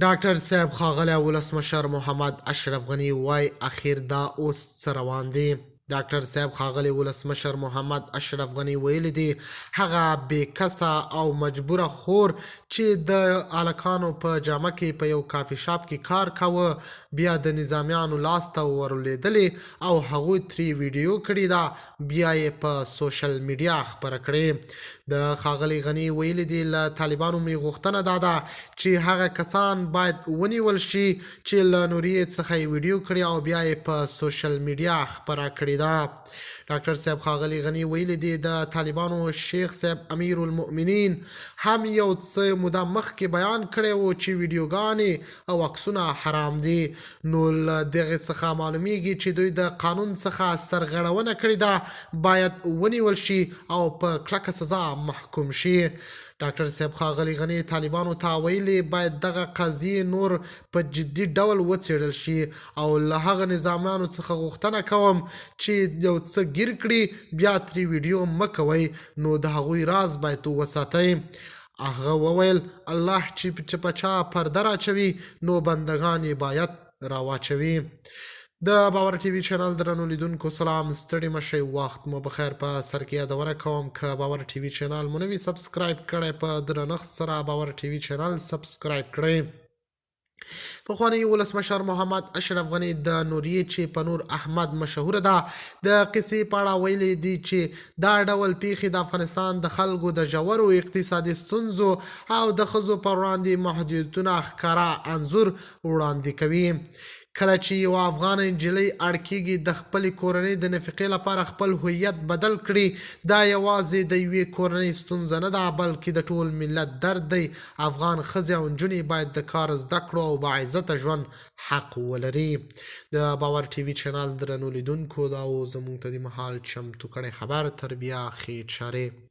ډاکټر صاحب ښاغلی ولسمشر محمد اشرف غني وای اخیر دا اوس څه روان دي؟ ډاکټر صاحب ښاغلی ولسمشر محمد اشرف غني ویلي دي هغه بې کسه او مجبوره خور چې د هلکانو په جامه کې په یو کافي شاپ کې کار کاوه بیا د نظامیانو لاس ته ورلوېدلې او هغوی ترې ویډیو کړې ده بیا یې په سوشل میډیا خپره کړې. د ښاغلي غني ویلي دي له طالبانو مې غوښتنه دا ده چې هغه کسان باید ونیول شي چې له نوریې څخه یې ویډیو کړې او بیا یې په سوشل میډیا خپره کړې ده. ډاکټر صاحب ښاغلي غني ویلي دي د طالبانو شیخ صاحب امیر المؤمنین هم یو څه موده مخکې بیان کړی و چې ویډیوګانې او عکسونه حرام دي، نو له دغې څخه معلومیږي چې دوی د قانون څخه سرغړونه کړې ده، باید ونیول شي او په کلکه سزا محکوم شي. ډاکټر صاحب ښاغلي غني طالبانو ته ویلي باید دغه قضیې نور په جدي ډول وڅېړل شي او له هغه نظامیانو څخه غوښتنه کوم چې یو څه ګیر کړي بیا ترې ویډیو مه کوئ، نو د هغوی راز باید وساتئ. هغه وویل الله چې په چا پرده راچوي نو بندگان یې باید راواچوي. د باور ټي وي چینل درنو لیدونکو سلام، ستړي مه شئ، وخت مو بخیر. په سر کې یادونه کوم که باور ټي وي چینل مو نه وي سبسکرایب کړی په درنښت سره باور ټي وي چینل سبسکرایب کړئ. پخوانی ولسمشر محمد اشرف غني د نوریې چې په نور احمد مشهوره ده د قصې په اړه ویلي دي چې دا ډول پیښې د افغانستان د خلکو د ژورو اقتصادي ستونزو او د ښځو پر وړاندې محدودیتونه ښکاره انځور وړاندې کوي. کله چې یوه افغانه نجلۍ اړ کېږي د خپلې کورنۍ د نفقې لپاره خپل هویت بدل کړي، دا یوازې د یوې کورنۍ ستونزه نه ده، بلکې د ټول ملت درد دی. افغان ښځې او نجونې باید د کار، زده کړو او باعزته ژوند حق ولري. د باور ټي وي چینل درنو لیدونکو، دا و زموږ ته د مهال چمتو کړی خبر. تر بیا ښې چارې.